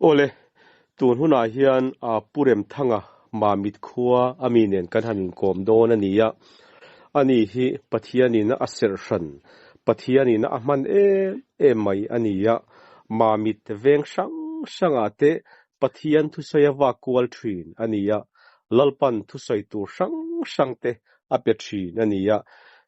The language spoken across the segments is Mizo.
Awle, tun hunah hian Pu Remthanga Mamit khua a mi nen kan han inkawm dawn a ni a. Ani hi Pathianin a serh hran, Pathianin a hman em em mai a ni a. Mamit veng hrang hrangah te Pathian thusawi a vak kual thin a ni a. Lalpan thusawi tur hrang hrang te a pe thin a ni a.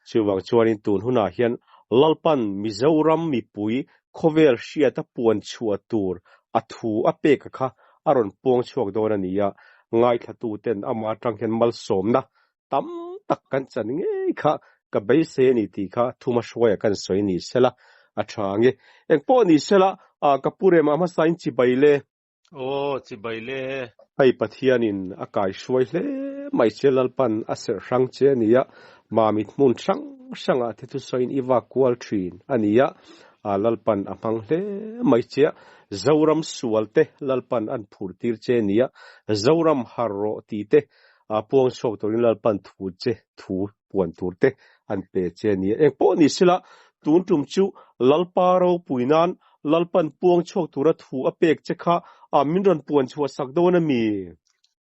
Chuvang chuanin tun hunah hian Lalpan Mizoram mipui khawvel hriata puan chhuah tur a thu a pek a kha a rawn puang chhuak dawn a ni a, ngaithlatuten amah atang hian malsawmna tam tak kan chan ngei kha ka beisei a ni tih kha thuma hruaia kan sawi ni sela a tha ang e. Engpawh ni sela ka pu Rema hmasain chibai le. Aw, chibai le. Hei Pathianin a kai hruai hle mai che Lalpan a serh hrang che a nia, Mamit hmun hrang hrangah te thusawiin i vak kual thin a nia, Lalpan a hmang hle mai che a, Zoram sual te Lalpan an phur tir che a nia, Zoram har rawh tih te puang chhuak turin Lalpan thu che thu puan tur te an pe che a nia. Engpawh ni sela, tun tum chu Lalpa ropui nan Lalpan puang chhuak tura thu a pek che kha a min rawn puan chhuah sak dawn a mi?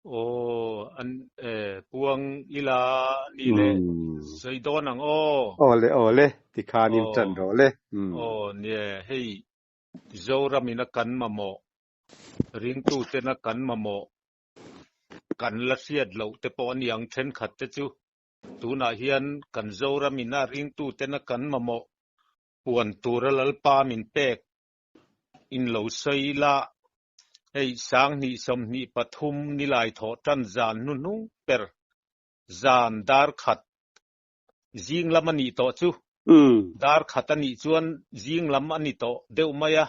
Aw, an puang ila ni le sawi dawn ang aw. Aw le, aw le, tikhanin tan rawh le. Aw, nia, hei Zoramin a kan mamawh, ringtuten a kan mamawh, kan la hriat loh te pawh a ni ang thenkhat te chu. Tunah hian kan Zoramin a ringtuten a kan mamawh Puan tura Lalpa min pek in lo sawi ila, hei 2023 nilai thawh tan zan hnuhnung ber zan dar khat zing lam a nih tawh chu. Dar khat a nih chuan zing lam a ni tawh deuh mai a,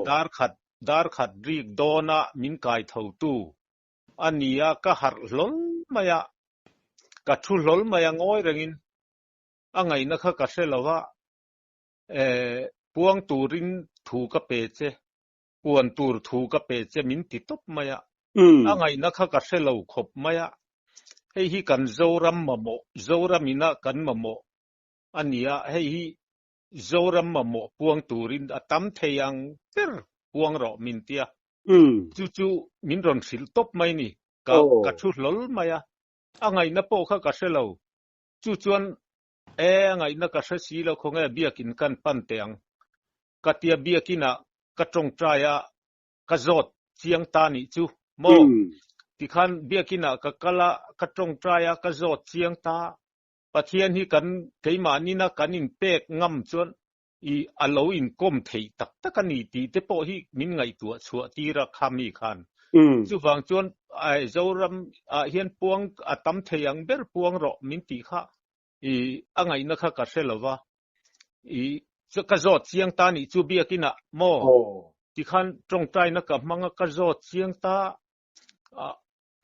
dar khat dar khat rik dawna min kai thotu a ni a, ka harh hlawl mai a, ka thu hlawl mai a ngawi rengin. A ngaihna kha ka hre lo a, eh, puang turin thu ka pe che, puan tur thu ka pe che min ti tawp mai a. A ngaihna kha ka hre lo khawp mai a. Hei hi kan Zoram mamawh, Zoram ina kan mamawh a ni a, hei hi Zoram mamawh puang turin a tam thei ang ber puang rawh min ti a. Chu chu min rawn hrilh tawp mai ni, ka ka thu hlawl mai a. A ngaihna pawh kha ka hre lo. Chu chuan, E, a ngaihna ka hre si lo khawnge biakin kan pan teh ang. Ka tia biakinah ka tawngtai a, ka zawt chiang ta nih chu maw? Tikhan biakinah ka kal a, ka tawngtai a, ka zawt chiang ta. Pathian hi kan keimahnin a kan inpek ngam chuan i a lo inkawm theih tak tak a ni tih te pawh hi min ngaihtuah chhuah tir a kha mi khan. Chuvang chuan ai Zoram ah hian puang a tam thei ang ber puang rawh min tih kha i a ngaihna kha ka hre lo va. I ka zawt chiang ta nih chu biakin ah maw tikhan tawngtaina ka hmang a ka zawt chiang ta a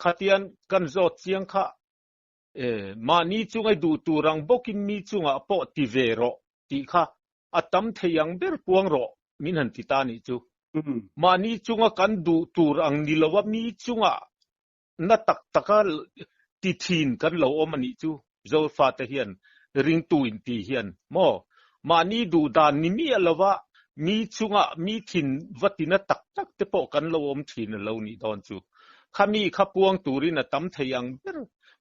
khatian kan zawt chiang kha E, mahni chunga i duh tur ang bawkin mi chungah pawh ti ve rawh tih kha a tam thei ang ber puang rawh min han ti ta nih chu. Mahni chunga kan duh tur ang ni loa mi chungah na tak taka ti thin kan lo awm a nih chu Zofate hian ringtu in ti hian maw? Mahni duh dan ni miah lova mi chungah mi thin va tina tak tak te pawh kan lo awm thin a lo nih dawn chu. Khami kha puang turin a tam thei ang ber.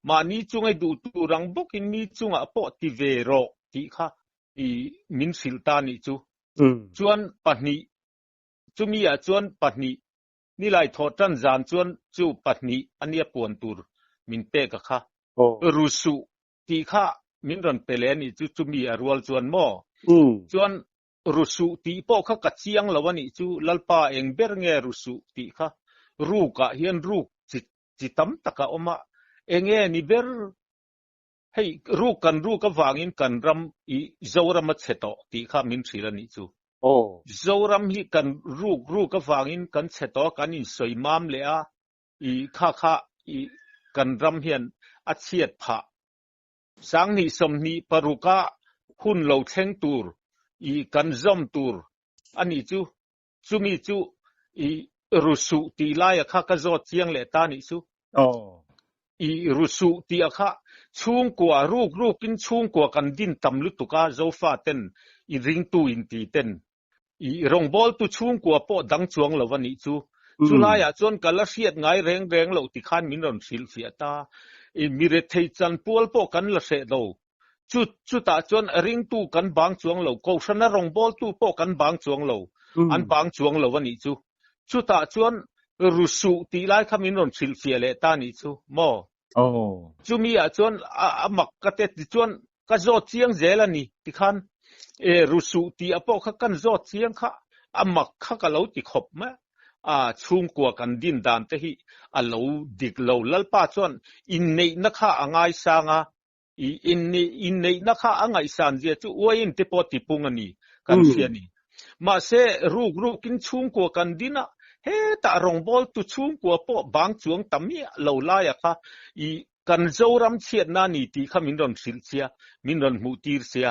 Mahni chunga i duh tur ang bawkin mi chungah pawh ti ve rawh tih kha i min hrilh ta nih chu. Chuan pahnih, chumi ah chuan pahnih, nilai thawh tan zan chuan chu pahnih a nia puan tur min pek a kha. Ru suh tih kha min rawn pe leh a nih chu, chumi a rual chuan maw? Chuan ru suh tih pawh kha ka chiang lo a nih chu, Lalpa eng ber nge ru suh tih kha? Rukah hian ruk chi chi tam tak a awm a, enge ni ber? Hei ruk kan ruk avangin kan ram i Zoram a chhe tawh tih kha min hrilh a nih chu. Zoram hi kan ruk ruk avangin kan chhe tawh a, kan insawi mam leh a, I kha kha i kan ram hian a chhiat phah. 2026 a hun lo thleng tur i kan zawm tur a nih chu. Chumi chu i rusuh tih laia kha ka zawt chiang leh ta nih chu. I rusuh tih a kha chhungkua ruk rukin chhungkua kan din tam lutuk a Zofa ten i ringtu inti ten I rawngbawltu chhungkua pawh dang chuang lo a nih chu. Chulaiah chuan ka la hriat ngai reng reng loh ti khan min rawn hrilhfiah ta. I mi rethei chanpual pawh kan la hreh lo. Chu chutah chuan ringtu kan bang chuang lo, Kohhrana rawngbawltu pawh kan bang chuang lo, an bang chuang lo a nih chu. Chutah chuan rusuh tih lai kha min rawn hrilhfiah leh ta a nih chu maw? Chumi ah chuan a mak ka te tichuan ka zawt chiang zel a ni tikhan e rusuh tih a pawh kha kan zawt chiang kha a mak kha ka lo ti khawp mai a chhungkua kan din dan te hi a lo dik lo Lalpa chuan inneihna kha a ngaisang a i inneihna kha a ngaihsan zia chu uaiin te pawh tipung a ni kan hria ni. Mahse ruk rukin chhungkua kan din a, hetah rawngbawltu chhungkua pawh bang chuang ta miah lo laia kha i kan Zoram chhiatna a ni tih kha min rawn hrilh sia, min rawn hmuh tir sia,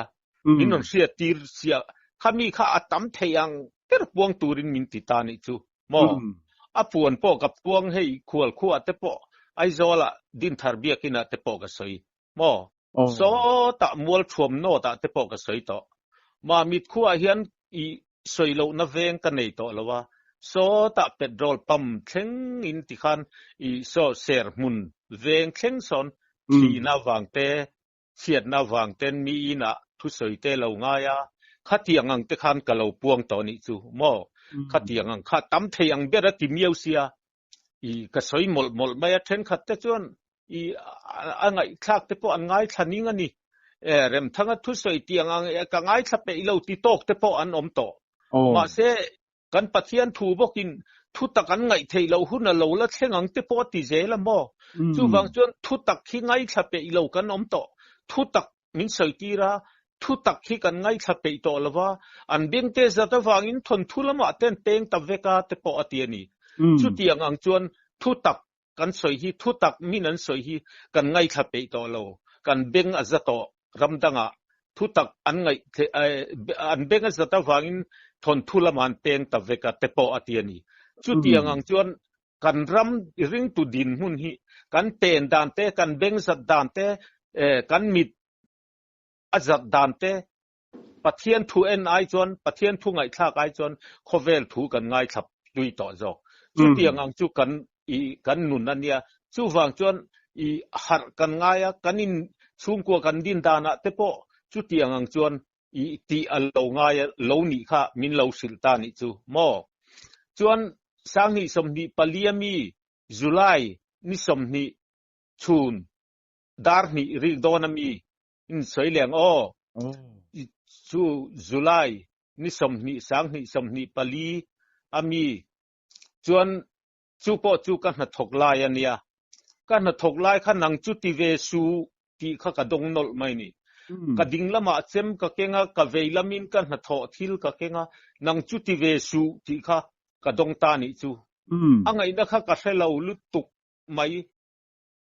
min rawn hriat tir sia, khami kha a tam thei ang ber puang turin min ti ta nih chu maw? A puan pawh ka puang hei khualkhuah te pawh Aizawlah Dinthar Biakinah te pawh ka sawi maw? Sawtah mual thuam nawtah te pawh ka sawi tawh. Mamit khuaah hian i sawi lohna veng ka nei tawh lo a, sawtah petrol pump thleng in tikhan i saw ser hmun veng thleng sawn thihna vang te, chhiatna vang ten mi inah thusawi te lo ngai a, khatiang ang te khan ka lo puang tawh nih chu maw? Khatiang ang kha tam thei ang ber a ti miau sia. I ka sawi mawlh mawlh mai a, thenkhat te chuan i a ngaihthlak te pawh an ngaithla ning a ni. E Remthanga thusawi tiang ang e ka ngaithla peih lo ti tawk te pawh an awm tawh. Mahse kan Pathian thu bawkin thu tak an ngaih theih loh hun a lo la thleng ang te pawh a ti zel a maw? Chuvang chuan thu tak hi ngaithla peih lo kan awm tawh. Thu tak min sawi tir a, thu tak hi kan ngaithla peih tawh lo va, an bengte zat avangin thawnthu lamah te an peng ta vek a te pawh a ti a ni. Chutiang ang chuan thu tak kan sawi hi, thu tak min an sawi hi kan ngaithla peih tawh lo, kan beng a za tawh ram dangah thu tak an ngaih an beng a zat avangin thawnthu lamah an peng ta vek a te pawh a ti a ni. Chutiang ang chuan kan ram ringtu dinhmun hi kan pen dan te, kan beng zat dan te, kan mit a zat dan te, Pathian thu en ai chuan, Pathian thu ngaihthlak ai chuan khawvel thu kan ngaithla tui tawh zawk. Chutiang ang chu kan i kan nun a nia. Chuvang chuan i harh kan ngai a, kan in chhungkua kan din danah te pawh chutiang ang chuan i tih a lo ngai a, lo nih kha min lo hrilh ta nih chu maw? Chuan Sanghnih 24 a mi July ni 20 chhun dar hnih rik dawn a mi in sawi leng aw. Chu July ni 20 sanghnih 24 a mi chuan chu pawh chu ka hnathawk lai a nia. Ka hnathawk lai kha nang chu ti ve su tih kha ka dawng nawlh mai ni. Ka ding lamah chem ka keng a, ka vei lamin ka hnathawh thil ka keng a, nang chu ti ve suh tih kha ka dawng ta nih chu. A ngaihna kha ka hre lo lutuk mai.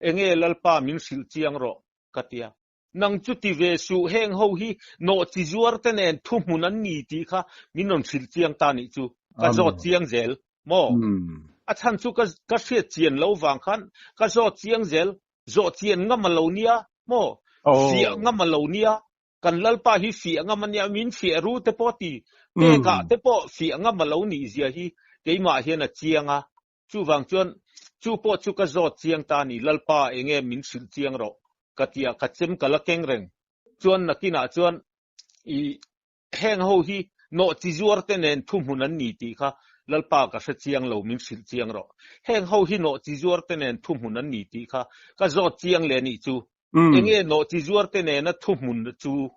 Enge Lalpa min hrilh chiang rawh ka ti a. Nang chu ti ve suh heng ho hi nawh chi zuar te nen thuhmun an ni tih kha min rawn hrilh chiang ta nih chu. Ka zawt chiang zel maw? A chhan chu ka ka hriat chian lo vang khan ka zawt chiang zel. Zawh chian ngam a lo nia maw? Fiah ngam a lo nia. Kan Lalpa hi fiah ngam a nia, min fiah ru te pawh ti pekah te pawh fiah ngam a lo nih zia hi keimah hian a chiang a. Chuvang chuan chu pawh chu ka zawt chiang ta a ni, Lalpa enge min hrilh chiang rawh ka ti a, ka chem ka la keng reng. Chuan nakinah chuan i Heng ho hi nawh chi zuar te nen thuhmun an ni tih kha Lalpa ka hre chiang lo, min hrilh chiang rawh. Heng ho hi nawh chi zuar te nen thuhmun an ni tih kha ka zawt chiang leh nih chu. Enge nawh chi zuar te nena thuhmun chu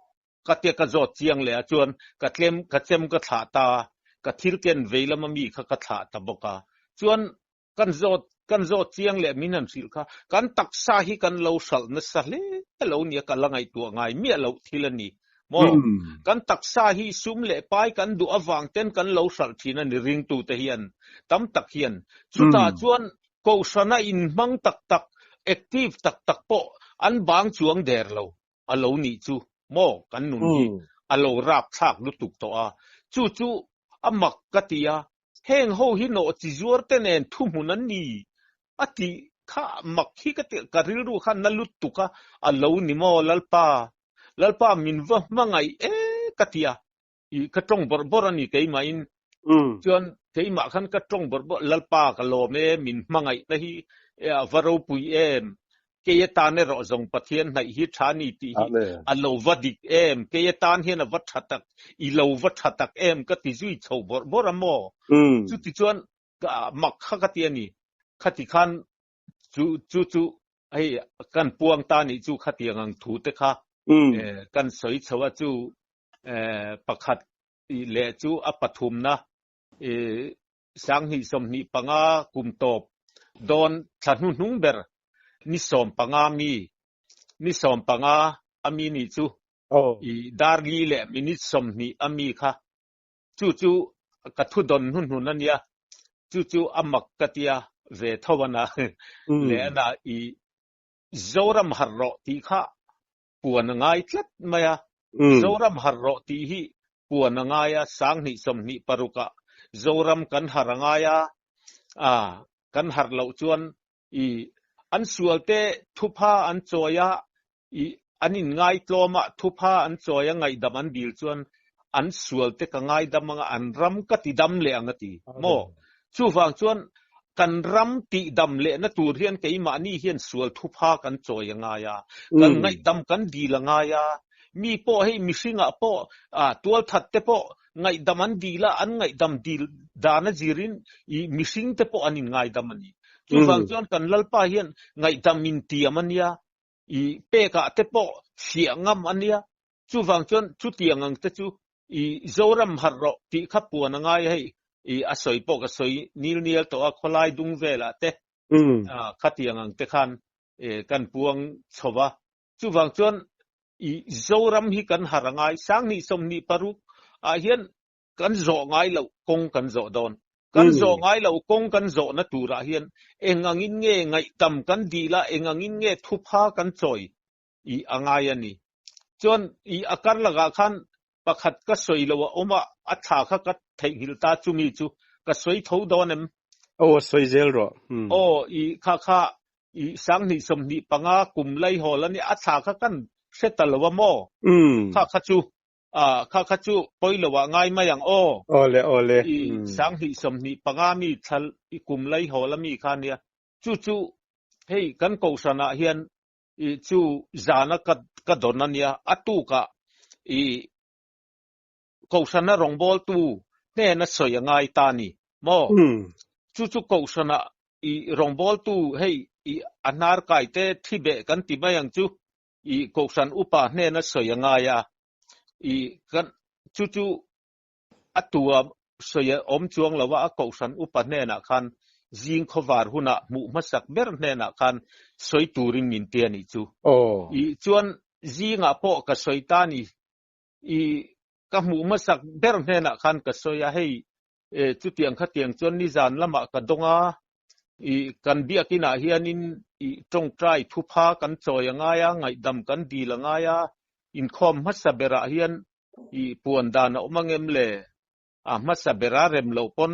ka tia ka zawt chiang leh a chuan ka tlem ka chem ka thlah ta a, ka thil ken vei lama mi kha ka thlah ta bawk a. Chuan Kan zawt kan zawt chiang leh min han hrilh kha kan taksa hi kan lo hralh nasa hle lo nia ka la ngaihtuah ngai miah loh thil a ni maw? Kan taksa hi sum leh pai kan duh avang ten kan lo hralh thin a ni ringtute hian tam tak hian. Chutah chuan Kohhrana inhmang tak tak, active tak tak pawh an bang chuang der lo a lo nih chu maw kan nun hi a lo rapthlak lutuk tawh a, chu chu a mak ka ti a, Heng ho hi nawh chi zuar te nen thuhmun an ni a tih kha mak hi ka ti, ka rilru kha na lut tuk a, a lo ni maw Lalpa, Lalpa min va hmangaih e ka ti a, i ka tawng bawrh bawrh a ni keimahin. Chuan keimah khan ka tawng bawrh bawrh, Lalpa ka lawm e, min hmangaihna hi a va ropui em, kei atan erawh zawng Pathian hnaih hi tha ni tih hi a lo va dik em, kei atan hian a va tha tak, i lo va tha tak em ka ti zui chho bawrh bawrh a maw? Chutichuan mak kha ka ti a ni, khati khan chu chu chu hei kan puang ta nih chu khatiang ang thu te kha kan sawi chho a chu pakhat leh chu a pathumna 2025 kum tawp dawn thla hnuhnung ber ni 15 mi ni 15 ami nih chu i dar li leh minute 20 ami kha chu chu ka thu dawn hnuhnun ania chu chu a mak ka tia ve tho ana leh ana i Zoram harh rawh tih kha puan a ngai tlat mai a, Zoram harh rawh tih hi puan a ngai a, 2026 ah Zoram kan harh a ngai a, a kan harh loh chuan i an sual te thupha an chawi a, i an in ngaitlawm a, thupha an chawi a ngaihdam an dil chuan an sual te ka ngaidam anga an ram ka ti dam leh ang a ti maw? Chuvang chuan kan ram tih dam lehna tur hian keimahni hian sual thupha kan chawi a ngai a, kan ngaihdam kan dil a ngai a, mi pawh hei mihringah pawh tualthat te pawh ngaihdam an dil a, an ngaihdam dil dan a zirin i mihring te pawh an inngaidam a ni. Chuvang chuan kan Lalpa hian ngaihdam intiam a nia, i pekah te pawh fiah ngam a nia. Chuvang chuan chutiang ang te chu i Zoram harh rawh tih kha puan a ngai a hei, i a sawi pawh ka sawi nil nial tawh a khawlai dung velah te khatiang ang te khan kan puang chho va. Chuvang chuan i Zoram hi kan harh a ngai, 2026 ah hian kan zawh ngai loh kawng kan zawh dawn. Kan zawh ngai loh kawng kan zawhna turah hian eng angin nge ngaihtam kan dil a, eng angin nge thupha kan chawi i a ngai a ni. Chuan i a kar lakah khan pakhat ka sawi lo a awm a, a thla kha ka theihnghilh ta chumi chu ka sawi tho dawn em? Aw a sawi zel rawh. Aw i kha kha i 2025 kum laihawl a nia, a thla kha kan hre ta lo a maw? Kha kha chu a kha kha chu pawi lo ah ngai mai ang aw. Awle awle. I 2025 mi thla i kum laihawl a mi kha nia, chu chu hei kan kohhran ah hian i chu zana ka ka dawn a nia, a tukah i kohhrana rawngbawltu hnena sawi a ngai ta ni maw? Chu chu kohhrana i rawngbawltu hei i a hnar kai te thi beh kan ti mai ang chu i kohhran upa hnena sawi a ngai a, i kan chu chu A tua sawi a awm chuang lo a, a kohhran upa hnenah khan zing khawvar hunah hmuh hmasak ber hnenah khan sawi turin min ti a nih chu. I chuan zingah pawh ka sawi ta ni. I ka hmuh hmasak ber hnenah khan ka sawi a, hei chutiang khatiang chuan nizan lamah ka dawng a, i kan biakinah hianin i tawngtai thupha kan chawi a ngai a, ngaihdam kan dil a ngai a, inkhawm hmasa berah hian I puan dan a awm angem le? A hmasa bera rem loh pawn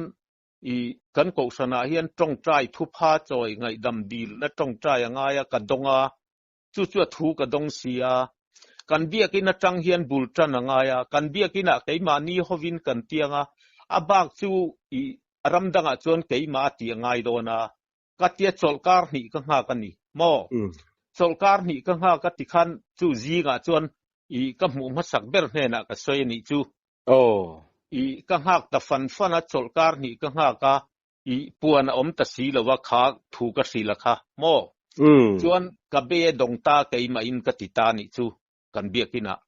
i kan kohhranah hian tawngtai thupha chawi ngaihdam dilna tawngtai a ngai a, ka dawng a, chu chu a thu ka dawng si a. Kan biakin atang hian bul tan a ngai a, kan biakinah keimahni hovin kan tiang a, a bak chu i ram dangah chuan keimah a tih a ngai dawn a, ka tia chawlhkar hnih ka nghak a ni maw? Chawlhkar hnih ka nghak a tikhan chu zingah chuan i ka hmuh hmasak ber hnenah ka sawi a nih chu. I ka nghak ta fan fan a, chawlhkar hnih ka nghak a, i puan a awm ta si lo a, kha thu ka hrilh a kha maw? Chuan ka be dawng ta keimahin ka ti ta a nih chu kan biakinah.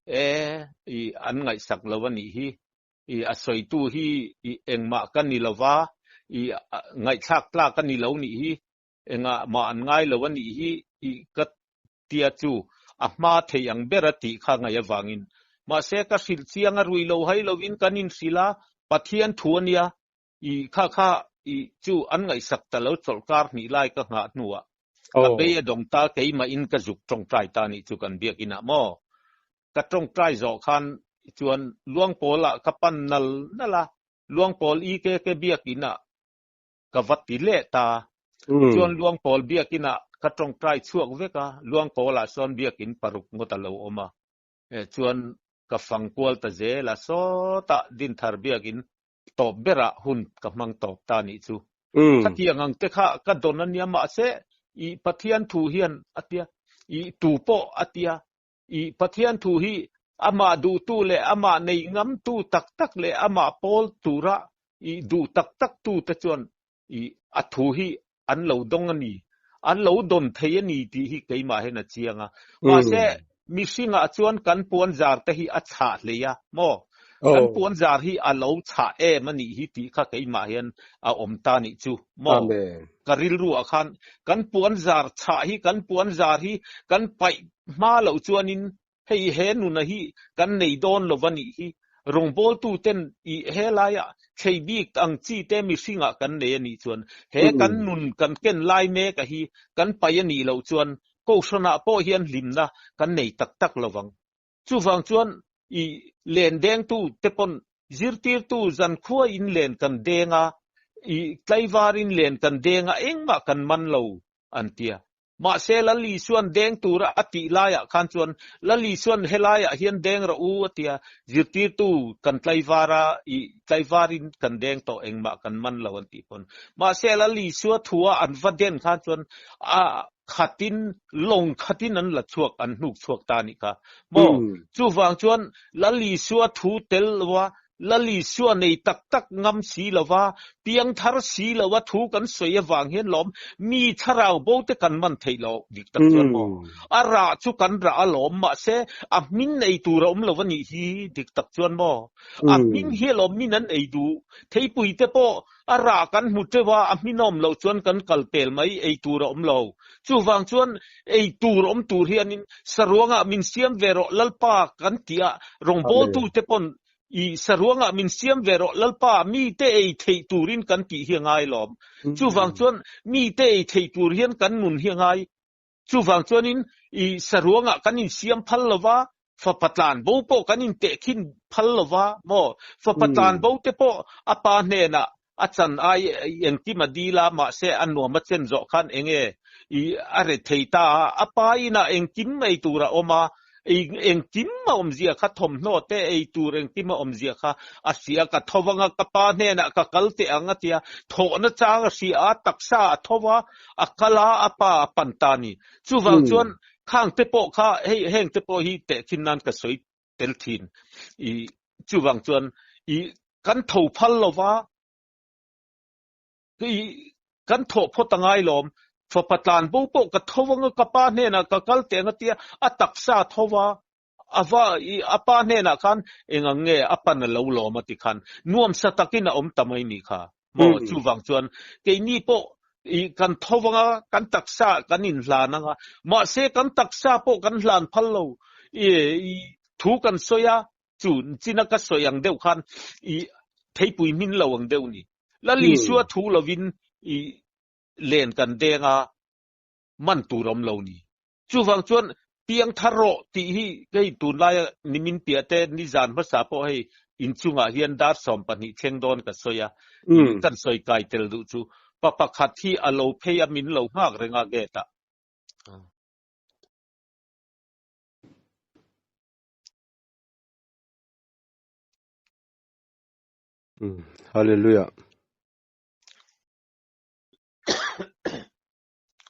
E, i an ngaihsak lo a nih hi. I a sawitu hi i engmah ka ni lo va, i ngaihthlak tlak a ni lo nih hi, engah mah an ngai lo a nih hi i ka tia chu a hma thei ang ber a tih kha ngaih avangin. Mahse ka hrilh chiang a rui lo hai lovin kan inhrilh a, Pathian thu a nia, i kha kha i chu an ngaihsak ta lo chawlhkar hnih lai ka nghah hnuah ka bei a dawng ta keimahin ka zuk tawngtai ta nih chu kan biakinah maw? Ka tawngtai zawh khan chuan Luangpawlah ka pan nal nal a, Luangpawl EKK biakinah ka va ti leh ta. Chuan Luangpawl biakinah ka tawngtai chhuak vek a, Luangpawlah sawn biakin paruk ngawt a lo awm a, chuan ka fang kual ta zel a, sawtah Dinthar biakin. Tawp berah hun ka hmang tawp ta nih chu. Khatiang ang te kha ka dawn a nia mahse i Pathian thu hian a tia, i tu pawh a tia, i Pathian thu hi amah duhtu leh amah nei ngamtu tak tak leh amah pawl tura i duh tak tak tu te chuan i a thu hi an lo dawng a ni, an lo dawn thei a ni tih hi keimah hian a chiang a. Mahse, mihringah chuan kan puan zar te hi a chhah hlei a maw? Kan puan zar hi a lo chhah em a nih hi tih kha keimah hian a awm ta nih chu maw? Ka rilruah khan kan puan zar chhah hi, kan puan zar hi kan paih hma loh chuanin Hei he nuna hi kan nei dawn lo va nih hi. Rawngbawltu ten i helaia thlei bik ang chi te mihringah kan nei a nih chuan he kan nun kan ken lai mek a hi kan pai a nih loh chuan Kohhranah pawh hian hlimna kan nei tak tak lo vang. Chuvang chuan i len dengtu te pawn zirtirtu zankhua in len kan deng a, i tlaivar in len kan deng a engmah kan man lo an tia. Mahse, Lal Isua'n deng tura a tih laiah khan chuan, Lal Isua'n helaiah hian deng rawh u a tia, zirtirtu kan tlaivar a, ih, tlaivarin kan deng tawh engmah kan man lo an tih pawn. Mahse, Lal Isua thua an va den khan chuan a khatin, lawng khatin an la chhuak, an hnuk chhuak ta a nih kha. Maw? Chuvang chuan Lal Isua thu tel loa Lal Isua nei tak tak ngam si lova, piangthar si lova thu kan sawi avang hian lawm mi thlarau bo te kan man theih loh dik tak chuan maw? A rah chu kan rah a lawm mahse a hmin ei tur a awm lo a nih hi dik tak chuan maw? A hmin hi alawm min an ei duh. Theipui te pawh a rah kan hmu teuh a, a hmin a awm loh chuan kan kal pel mai ei tur a awm lo. Chuvang chuan ei tur awm tur hianin saruangah min siam ve rawh Lalpa kan tih a, rawngbawltu te pawn I saruangah min siam ve rawh Lalpa, mite ei theih turin kan tih hi a ngai lawm. Chuvang chuan mite ei theih tur hian kan nun hi a ngai. Chuvang chuanin i saruangah kan insiam phal lova, fapa tlan bo pawh kan intehkhin phal lova maw? Fapa tlan bo te pawh a pa hnenah a chan ai engkim a dil a, mahse a nuam a chen zawh khan enge i a re thei ta a, a pa inah engkim ei tur a awm a, engkim a awmzia kha thawmhnaw te ei tur engkim a awmzia kha a hria, ka tho vang a, ka pa hnenah ka kal teh ang a tia, thawhna chang a hria a, taksa a tho va, a kal a, a pa a pan ta a ni. Chuvang chuan khang te pawh kha hei heng te pawh hi tehkhin nan ka sawi tel thin. I chuvang chuan i kan tho phal lova, i kan thawh phawt a ngai lawm. Fapa tlan bo pawh ka tho anga ka pa hnenah ka kal teh anga tia a taksa tho va, a va i a pa hnenah khan eng ang nge a pan a lo lawm a ti khan nuamsa takin a awm ta mai ni kha. Maw chuvang chuan keini pawh i kan tho anga kan taksa kan inhlan anga mahse kan taksa pawh kan hlan phal lo i thu kan sawi a chu china ka sawi ang deuh khan i theipui hmin lo ang deuh ni. Lal Isua thu lovin i len kan deng a man tur awm lo ni. Chuvang chuan piang thar rawh tih hi hei tunlaia nimin piah te nizan hmasa pawh hei inchungah hian dar 12 thleng dawn ka sawi a, kan sawi kai tel duh chu pa pakhat hi a lo phei a min lo nghak reng a gate ah. Hallelujah.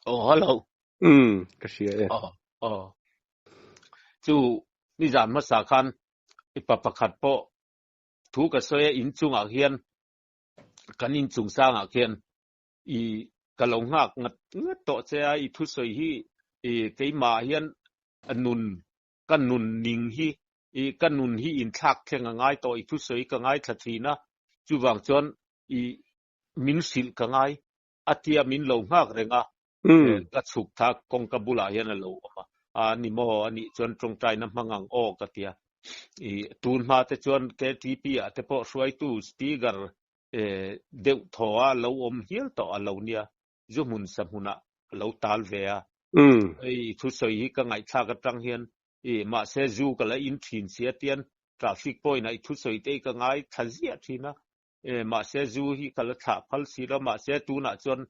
Oh, hello. Um, ka hria e. Oh, oh. Chu ni zan hmasa khan i pa pakhat pawh thu ka sawi a in chungah hian kan in chung sangah khian i ka lo nghak ngat ngat tawh che a i thusawi hi i keimah hian nun ka nun ning hi i ka nun hi inthlak thleng a ngai tawh i thusawi ka ngaithla thin a chuvang chuan i min hrilh ka ngai a tia min lo nghak reng a, ka chhuk tha kawngka bulah hian a lo awm a, a ni maw a nih chuan tawngtaina hmang ang aw ka tia. I tun hma te chuan KTP ah te pawh hruaitu speaker deuh thaw a lo awm hial tawh a lo nia, zu hmun sa hmunah a lo tal ve a. Hei thusawi hi ka ngaihthlak atang hian i mahse zu ka la in thin sia tian traffic point ah i thusawi te hi ka ngaithla ziah thin a, E, mahse zu hi ka la thlah phal si lo, mahse tunah chuan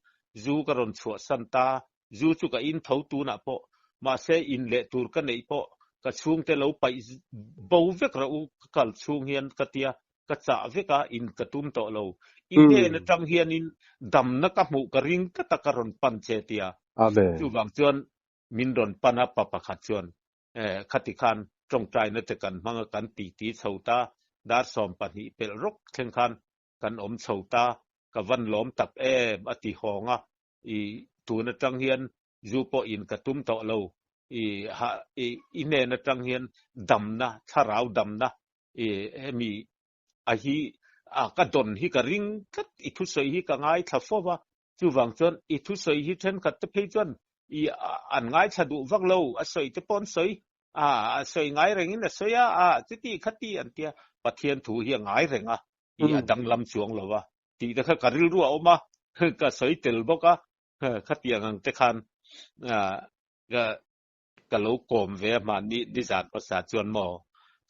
zu ka rawn chhuahsan ta, zu chu ka in tho tunah pawh, mahse in leh tur ka neih pawh ka chhungte lo paih bo vek rawh u ka kal chhung hian ka tia. ka chah vek a, in ka tum tawh lo. I hnen atang hianin damna ka hmuh ka ring tlat a ka rawn pan che tia. Amen. Chuvang chuan min rawn pan a pa pakhat chuan eh khati khan tawngtaina te kan hmang a kan titi chho ta, dar 12 pelh rawk thleng khan kan awm chho ta, ka van lawm tak em a ti hawng a, i tun atang hian zu pawh in ka tum tawh lo, i ha i i hnen atang hian damna thlarau damna i hemi a hi a ka dawn hi ka ring tlat i thusawi hi ka ngaithla fo va, chuvang chuan i thusawi hi thenkhat te phei chuan i an ngaithla duh vak lo, a sawi te pawh an sawi a a sawi ngai rengin a sawi a, a chuti khati an tia, Pathian thu hi a ngai reng a, i a danglam chuang lo va tih te kha ka rilru a awm a, ka sawi tel bawk a, khatiang ang te khan ka ka lo kawm ve a mahni nizan hmasa chuan maw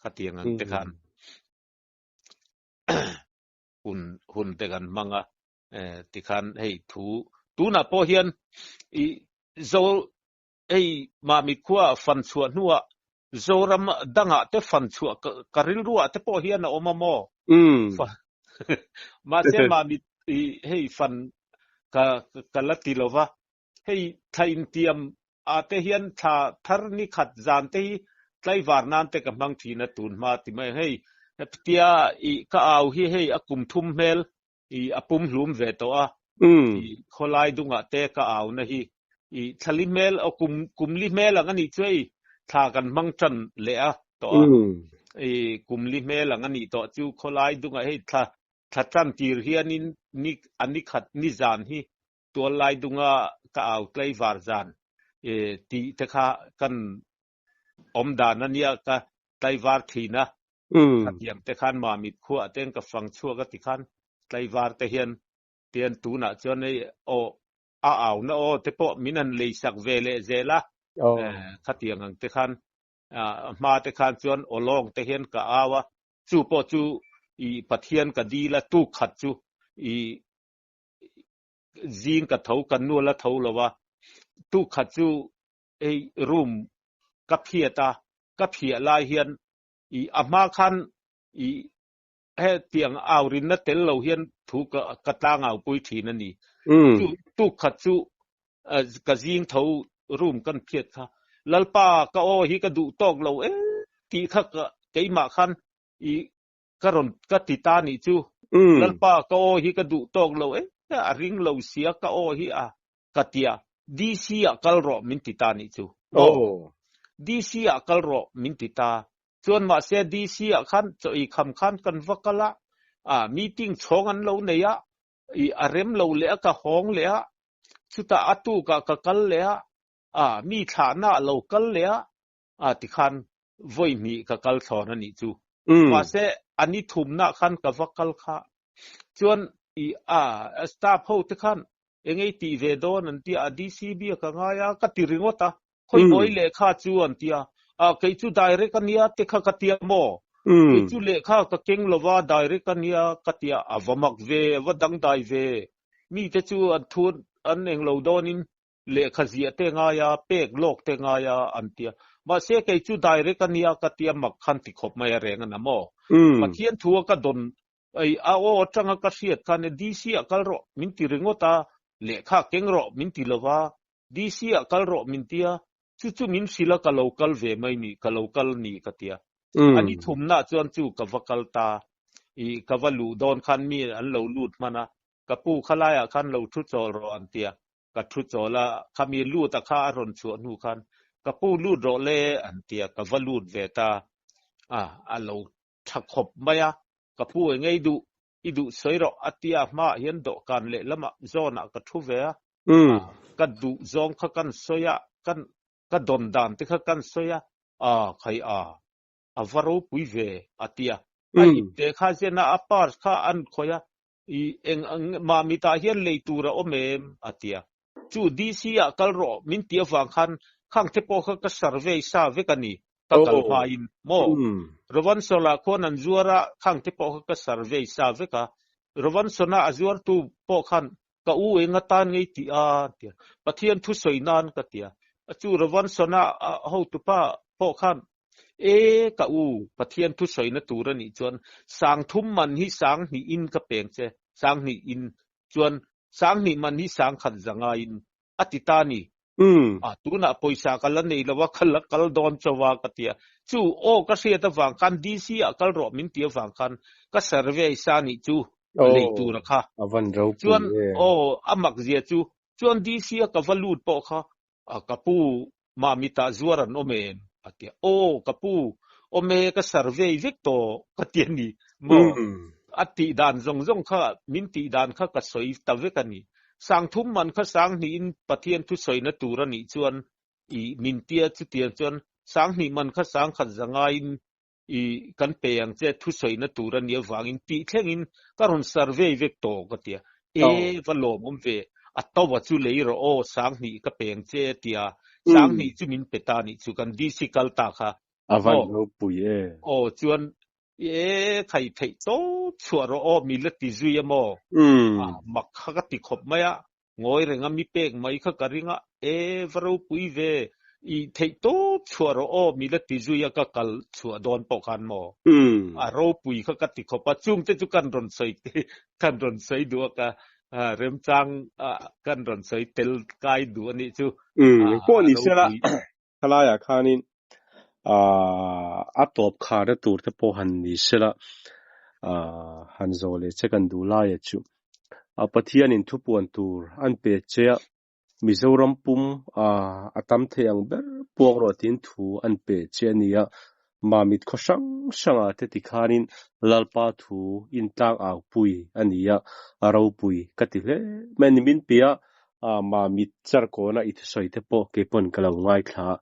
khatiang ang te khan hun hun te kan hmang a, tikhan hei thu tunah pawh hian i zo hei Mamit khua fan chhuah hnuah Zoram dangah te fan chhuah ka rilruah te pawh hian a awm a maw? Mahse Mamit i hei fan ka ka la ti lo va, hei thla intiam ah te hian thla thar ni khat zan te hi tlaivar nan te ka hmang thin a tun hma ti mai ang. Hei tia i ka au hi hei a kum thum hmel i a pum hlum ve tawh a, i khawlai dungah te ka au na hi i thlali hmel aw kum kumli hmel ang a nih chu hei thla kan hmang tan leh a tawh a, i kumli hmel ang a nih tawh chu khawlai dungah hei thla thla tan tir hianin ni a ni khat ni zan hi tual lai dunga ka au tlaivar zan i tih te kha kan awm dan a nia ka tlaivar thin a. Khatiang te khan Mamit khuaah te ka fang chhuak a ti khan tlaivar te hian tian tunah chuan hei aw a au na aw te pawh min han lei sak ve leh zel a, khatiang ang te khan hma te khan chuan aw lawng te hian ka au a, chu pawh chu i Pathian ka dil a tuk khat chu i zing ka tho ka nual a tho lo a, tuk khat chu hei room ka phiat a, ka phiah lai hian i a hma khan i he tiang au rinna tel lo hian thu ka ka tlang au pui thin a ni. Chu tuk khat chu ka zing tho room kan phiat kha Lalpa ka aw hi ka duh tawk lo e tih kha ka keimah khan i ka rawn ka ti ta nih chu. Lalpa ka aw hi ka duh tawk lo e a ring lo sia ka aw hi a ka tia DC ah kal rawh min ti ta nih chu. DC ah kal rawh min ti ta. Chuan mahse DC ah khan chaw ei kham khan kan va kal a, a meeting chhawng an lo nei a, i a rem lo leh a ka hawng leh a, chutah a tukah ka kal leh a, a mi thlahna a lo kal leh a, a tikhan vawi hnih ka kal thlawn a nih chu. Mahse a ni thumnah khan ka va kal kha. Chuan i a staff ho te khan eng ei tih ve dawn an tia a DC biak a ngai a ka ti ringawt a khawi mawi lehkha chu an tia a kei chu direct a nia te kha ka tia maw kei chu lehkha ka keng lova direct a nia ka tia a va mak ve a va dangdai ve mi te chu an thu an eng lo dawnin lehkha ziah te ngai a pek lawk te ngai a an tia mahse kei chu direct a nia ka tia mak khan ti khawp mai a reng a na maw Pathian thu a ka dawn Ei, a aw atanga ka hriat khan e DC ah kal rawh min ti ringawt a, lehkha keng rawh min ti lo va, DC ah kal rawh min ti a, chu chu min hrilh a ka lo kal ve mai ni, ka lo kal ni ka ti a. A ni thumnah chuan chu ka va kal ta, i ka va luh dawn khan mi an lo lut hman a, ka pu khalaiah khan lo thu chawl rawh an ti a, ka thu chawl a, khami lut a kha a rawn chhuah hnu khan ka pu lut rawh le an ti a, ka va lut ve ta a, a lo tha khawp mai a, ka pu eng ei duh, i duh sawi rawh a tia hmaah hian dawhkan lehlamah zawnah ka thu ve a, ka duh zawng kha kan sawi a, kan ka dawn dan te kha kan sawi a, a khai a, a va ropui ve a tia, a ipte kha zen a, a purse kha an khawih a, i eng ang Mamitah hian lei tur a awm em? a ti a. Chu DC ah kal rawh min ti avang khan khang te pawh kha ka survey sa vek a ni, ka kal hmain maw? Rovansawla khuan an zuar a, khang te pawh kha ka survey sa vek a. Rovansawna a zuartu pawh khan ka u eng atan ngei tih a ti a, Pathian thusawi nan ka ti a. Chu Rovansawna hotupa pawh khan. E ka u, Pathian thusawina tur a nih chuan 3000 man hi 2000 in ka peng che, 2000 in chuan 2000 man hi 1500 in a ti ta ni. A tunah pawisa ka la nei lo a, ka la kal dawn chauh a ka ti a. Chu aw ka hriat avang khan DC ah kal rawh min ti avang khan ka survey sa nih chu lei tur a kha. Chuan aw a mak zia chu chuan DC a ka va lut pawh kha ka pu Mamitah zuar an awm em? A ti a. Aw ka pu, awm e, ka survey vek tawh ka ti a ni maw? A tih dan zawng zawng kha, min tih dan kha ka sawi ta vek a ni. 3000 man kha 2000 in Pathian thusawina tur a nih chuan i min tia chutiang chuan 2000 man kha 1500 in i kan pe ang che thusawina tur a nih avangin tih thlengin ka rawn survey vek tawh ka ti a. E va lawmawm ve, a to a chu lei rawh aw 2000 ka pe ang che a ti a, 2000 chu min pe ta nih chu kan DC kal ta kha. A van ropui e. Aw chuan e khai theih tawp chhuah rawh aw mi la ti zui a maw? Mak kha ka ti khawp mai a, Ngawi reng a mi pek mai kha ka ring a, e va ropui ve, i theih tawp chhuah rawh aw mi la ti zui a ka kal chhuah dawn pawh khan maw? A ropui kha ka ti khawp a, chungte chu kan rawn sawi kan rawn sawi duh a ka remchang kan rawn sawi tel kai duh a nih chu. Engpawh ni sela Khalaiah khanin a tawp kharna tur te pawh han ni sela, han zawh leh che kan duh laia chu Pathianin thupuan tur an pe che a, Mizoram pum a tam thei ang ber puak rawh tiin thu an pe che a ni a, Mamit khaw hrang hrangah te tikhanin Lalpa thu intlang au pui a ni a, a ropui ka ti hle mai a ni. Min pe a, Mamit charkawna i thusawi te pawh keipawn ka lo ngaithla a,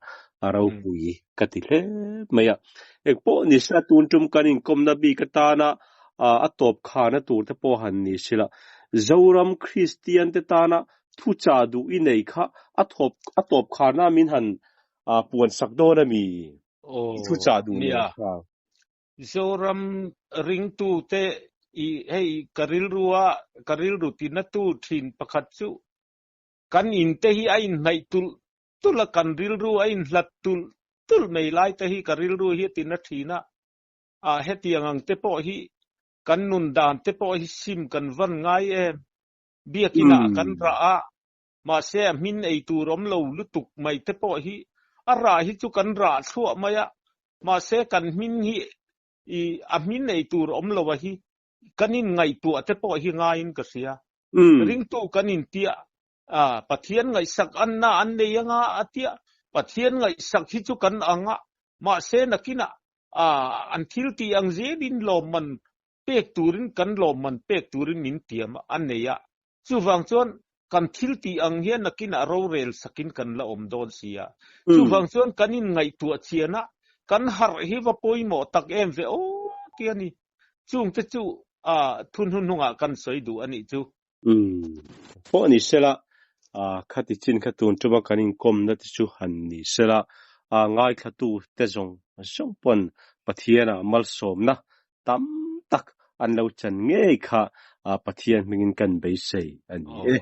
a ropui ka ti hle mai a. Engpawh ni se tun tum kan inkawmna bik atana a tawp khana tur te pawh han ni sila, Zoram Kristian te tana thuchah duh i nei kha a tawp khana min han puan sak dawn a mi? I thuchah duh nen kha. Zoram ringtu te i hei ka rilru a ka rilru tina tu thin pakhat chu kan in te hi a inhnaih tulh tulh a kan rilru a inhlat tulh tulh mai lai te hi ka rilru hi a tina thin a a hetiang ang te pawh hi kan nun dan te pawh hi sim kan van ngai em biakinah kan rah a Mahse a hmin ei tur awm lo lutuk mai te pawh hi a rah hi chu kan rah thluah mai a, mahse kan hmin hi i a hmin ei tur awm lo a hi kan in ngaihtuah te pawh hi ngaiin ka hria. Ringtu kan in tia a Pathian ngaihsak anna an nei anga a tia Pathian ngaihsak hi chu kan ang a, mahse nakinah a an thil tih ang zelin lawmman pek turin kan lawmman pek turin min tiam a nei a, Chuvang chuan kan thil tih ang hian nakinah rorel sakin kan la awm dawn si a. Chuvang chuan kan inngaihtuah chian a, kan harh hi va pawimawh tak em ve aw ti a ni. Chungte chu thunhnuhnungah kan sawi duh a nih chu. Umm. Pawh ni sela, khati chin kha tun tuma kan inkawmna te chu han ni sela, ngaithlatu te zawng zawng pawn Pathianah malsawmna tam tak an lo chan ngei kha Pathian hmingin kan beisei a ni e.